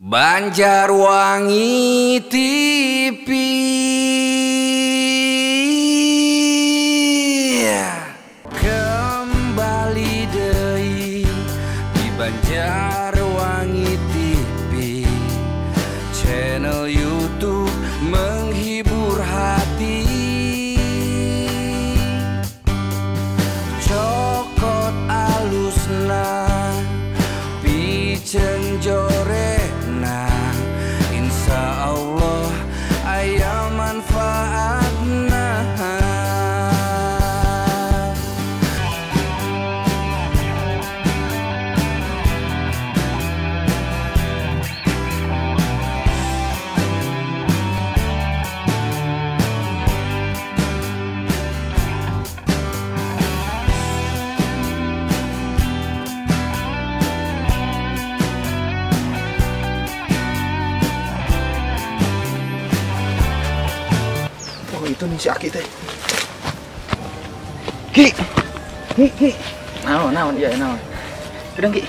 Banjarwangi TV. Kembali deui di Banjarwangi TV, channel YouTube menghibur hati. Cokot alusna piceun jorena, insya Allah aya manfaatna. Itu nih si Aki teh. Ki. Ki, Ki. Naon, naon, iya naon. Kedang Ki.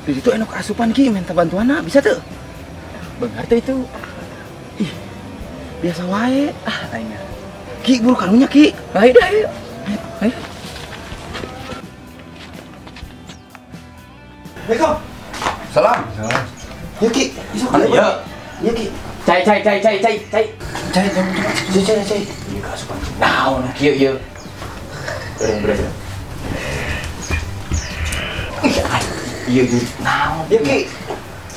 Di situ enak asupan Ki, minta bantuan nah, bisa tuh. Beunghar teh itu. Ih. Biasa wae. Ah, aing. Ki, buru karunya Ki. Ayo dah, ayo. Ayo. Assalamualaikum. Salam. Salam. Ya Ki, isuk ya. Ya Ki. Cai cai cai cai cai cai. Cai cai cai cai cai. Ieu kaasupan naon kieu ieu. Beurang beurang. Ieu ieu naon. Ya Ki.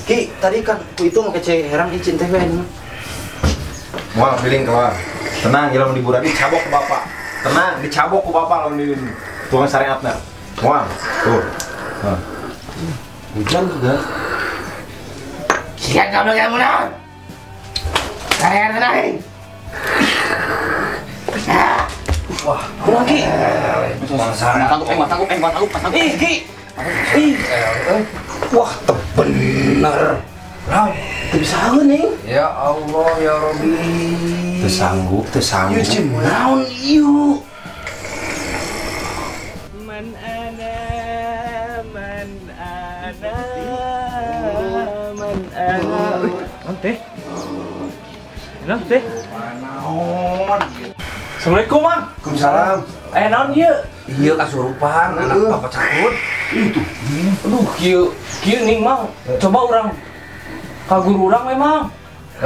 Ki, tadi kan ku itu make cai herang izin teh we. Moal piling keluar. Tenang, lamun diburan dicabok ku bapak. Tenang, dicabok ku bapak lamun di tukang syariatna. Moal. Tuh. Hah. Hujan juga. Siang kamu kamu naon? Kalian tenang. Wah, kurang Ki. Sanggup, sanggup, sanggup, sanggup. Ih, Ki. Ih. Wah, bener. Raw, teu bisa nih. Ya Allah, ya Rabbi. Teu sanggup, teu sanggup. Ieu naon ieu? Man ana, man ana, man ana. Naon teh? Naon teh? Naon? Assalamualaikum, Mang. Waalaikumsalam. Naon ieu? Ieu kasurupan anak bapak cakut. Itu. Aduh, kieu kieu ning, Mang. Coba urang ka guru urang we, Mang.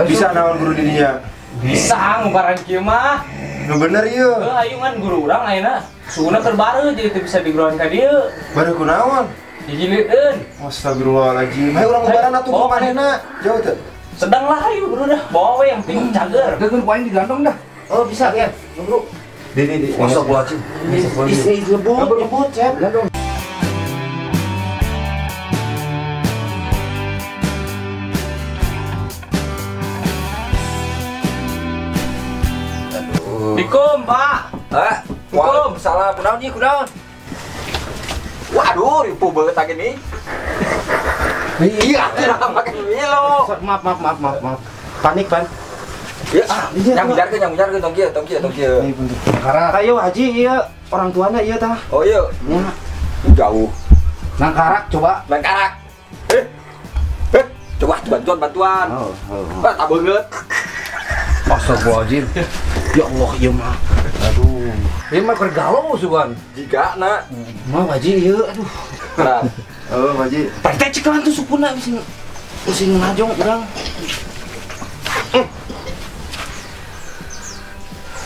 Bisa naon guru didinya? Bisa ngubaran kieu mah. Nu bener ieu. Heuh, ayo ngan guru urang ayeuna suhuna keur bareuh jadi teu bisa diguruan ka dieu. Bareuh kunaon? Digilieun. Astagfirullahaladzim. Hayu urang ngubaran atuh ku manehna. Jauh teu? Sedang lah ayo bro dah, bawa we yang penting cager. Geus ku aing digandong dah. Oh bisa ya, bro. Di di di. Astagfirullahaladzim. Ih, lebut, lebut, Cep. Gandong. Assalamualaikum, Pak. Hah? Waalaikumsalam. Kunaon ieu kunaon? Waduh, ripuh banget lagi nih. Iya, tidak pakai milo. Maaf, maaf, maaf, maaf, maaf. Panik, Pan. Ya, yang biarkeun, tong kieu, tong kieu, tong kieu. Karak. Ayo Haji, iya orang tuana iya tah. Oh iya. Ya. Jauh. Nang karak coba. Nang karak. Eh. Coba bantuan, bantuan. Oh, oh. Wah, tak beungeut. Astagfirullahaladzim. Ya Allah, ieu mah. Aduh. Ieu mah keur galau sugan. Jigana. Mah Haji ieu, aduh. Nah. Oh, Haji. Teh cikelan tuh supuna bisa using ngajong urang.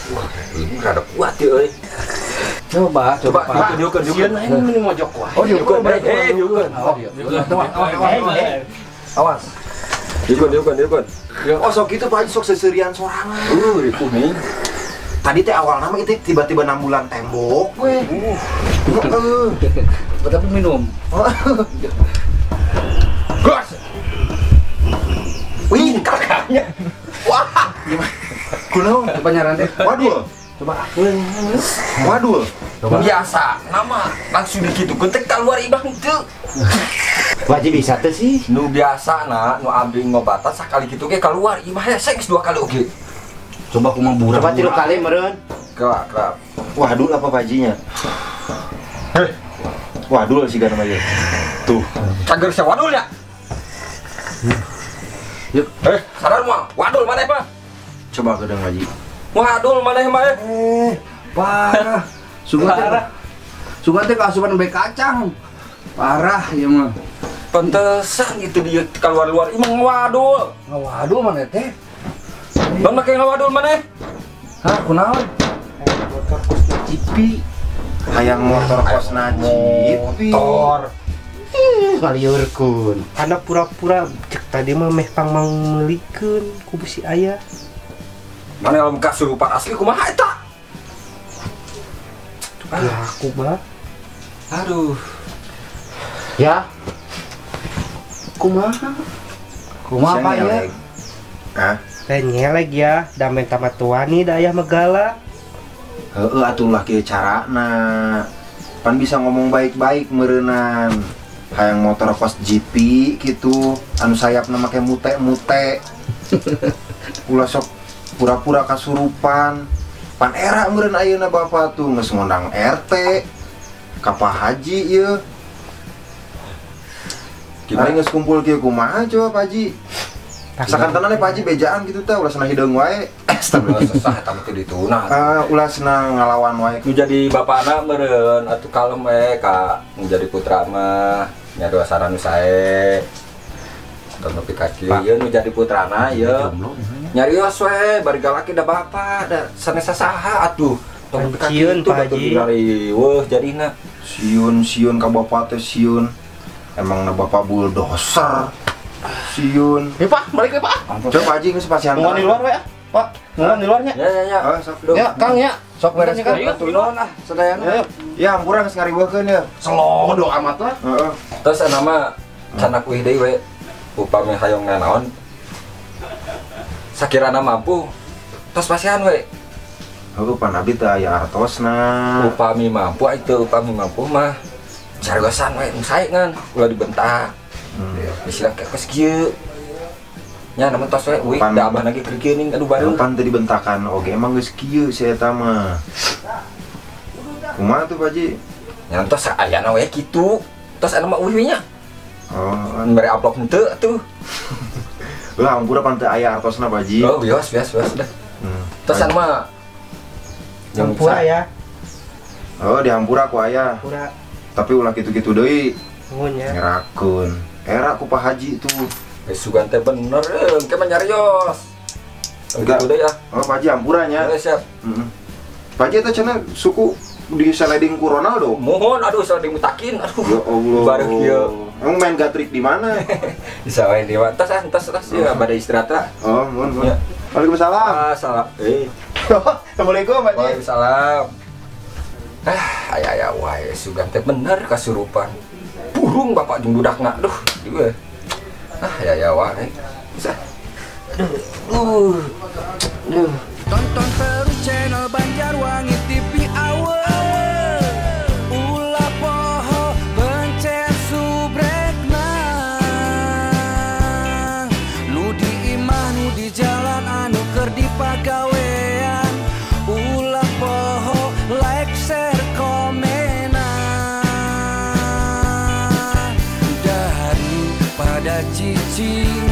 Wah, ini rada kuat ya euy. Coba, coba, diukeun, diukeun. Sieun ini mojok wae. Oh, diukeun, diukeun. Awas. Diukeun, diukeun, diukeun. Oh, sok kitu Pak Haji sok seuseurian sorangan. Ripuh nih. Tadi teh awal nama itu tiba-tiba 6 bulan tembok we. Heeh. Tapi minum. Gas. Wih, kakaknya. Wah, gimana? Kunaon? Coba nyaran teh. Wadul. Coba. Wadul. Biasa, nama langsung dikitukeun teh keluar ibah henteu. Wajib bisa teh sih. Nu biasa na, nu abdi ngobatan sakali kitu ge keluar imah hese geus 2 kali oge. Coba kumaha burak. Coba 3 kali meureun. Kerap, kerap. Waduh apa pajinya? Heh. Wadul sih kan namanya. Tuh. Cager sia wadul ya. Yuk. Sadar moal. Wadul maneh mah. Coba gedeng Haji. Wadul maneh mah. Parah. Sugan teh kaasupan be kacang. Parah ieu mah. Pantesan gitu dia keluar-luar imah ngawadul. Ngawadul maneh teh? Bang make ngawadul maneh? Hah, kunaon? Motor kos Cipi. Hayang motor kos Cipi. Motor. Ngaliurkeun. Karena pura-pura cek tadi mah meh pangmangmeulikeun ku si aya. Mana lamun kasurupan asli kumaha eta? Ya aku mah. Aduh. Ya. Kumaha? Kumaha Pak ya? Hah? Teh nyelek ya, da menta matuani da ayah megala. Heeh atuh lah kieu carana. Pan bisa ngomong baik-baik meureunan. Hayang motor kos GP gitu, anu sayapna make mute-mute. Ulah sok pura-pura kasurupan. Pan era meureun ayeuna bapak tuh geus ngondang RT. Ka Pak Haji ieu. Ari geus kumpul kieu kumaha coba Pak Haji? Sakantenan Pak Haji bejaan gitu teh ulah cenah hideung wae. Ulah sesah eta mah teu dituna. Ulah cenah ngalawan wae. Nu jadi bapana meureun atuh kalem we ka nu jadi putra mah nya doa saran nu sae. Tong nepi ka kieu ieu nu jadi putrana ieu. Nyarios we bari galaki da bapa da sanes saha atuh. Tong nepi ka kieu Pak Haji. Riweuh jadina. Sieun-sieun ka bapa teh sieun. Emang na bapak bulldozer. Sieun. Eh Pak, balik we Pak. Coba Pak Haji geus pasihan. Nungguan di luar we ah. Pak, nungguan di luarnya. Ya. Oh, sok. Ya, Kang ya. Sok beres Kang. Atuh naon ah sadayana. Ya, hampura geus ngariweuhkeun ya. Selodo amat lah. Heeh. Terus nama canak uih deui we. Upami hayang nanaon sakirana mampu tos pasihan we. Heuh, pan abdi teh aya artosna. Upami mampu itu upami mampu mah carigosan we nu sae ngan ulah dibentak. Istilah kayak kos kieu. Nya namun tos we uih da abah lagi keur kieu ning aduh baru. Pan teu dibentakan oge emang geus kieu si eta mah. Kumaha tuh Pak Haji? Nya tos ayana we kitu. Tos anu mah uih nya. Oh, mere amplop henteu atuh. Lah ampura pan teu aya artosna Pak Haji. Oh, bios dah. Tos anu mah hampura ya. Oh, dihampura ku aya. Hampura. Tapi ulah kitu-kitu deui. Nuhun ya. Ngerakeun. Era ku Pak Haji tuh. Sugan teh bener engke mah nyarios. Enggak. Gitu deui ah. Oh, Pak Haji hampura nya. Heeh, siap. Heeh. Pak Haji eta cenah suku di sliding ku Ronaldo. Mohon aduh sliding mutakin aduh. Ya Allah. Baru kieu. Emang main gatrik di mana? Bisa wae di mana? Tos ah, tos ya bade istirahat lah. Oh, mohon, mohon. Waalaikumsalam. Salam. Assalamualaikum, Pak Haji. Waalaikumsalam. Ah, aya wae sugan teh bener kasurupan. Burung bapak jeung budakna. Aduh, dieu. Ah, aya wae. Bisa. Aduh. Aduh. Tonton terus channel Banjarwangi TV Awal. Ulah poho pencet subrekna. Nu di imah nu di jalan anu keur dipagawean. Ulah poho like share komenan. Daripada cicing.